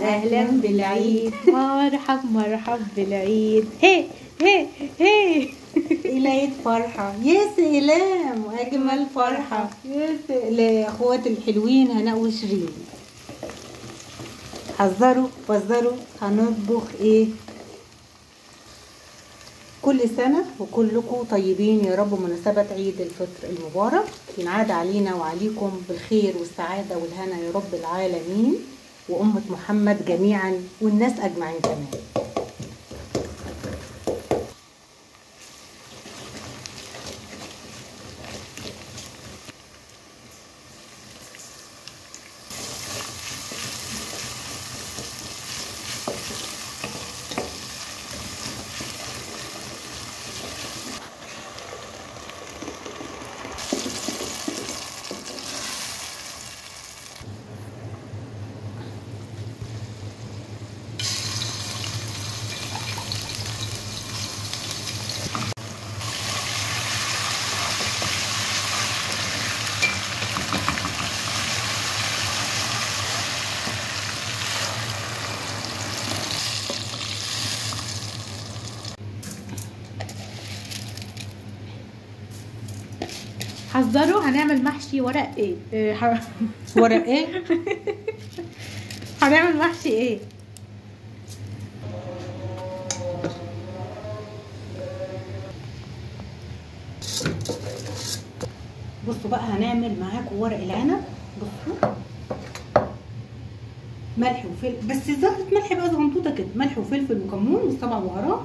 اهلا بالعيد، مرحب مرحب بالعيد، هي هي هي. العيد فرحة، يا سلام، واجمل فرحة. يا سلام اخواتي الحلوين هناء وشيرين، حذروا فزروا، هنطبخ ايه؟ كل سنة وكلكم طيبين يا رب. مناسبة عيد الفطر المبارك ينعاد علينا وعليكم بالخير والسعادة والهنا يا رب العالمين، وأمة محمد جميعا والناس أجمعين كمان. حذروا هنعمل محشي ورق ايه؟ ورق ايه؟ هنعمل محشي ايه؟ بصوا بقى هنعمل معاكم ورق العنب. بصوا ملح وفلفل، بس زهرة ملح بقى صغنطوطه كده، ملح وفلفل وكمون وسبع بهارات،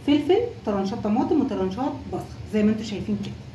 فلفل، طرنشات طماطم وطرنشات بصل زي ما انتم شايفين كده.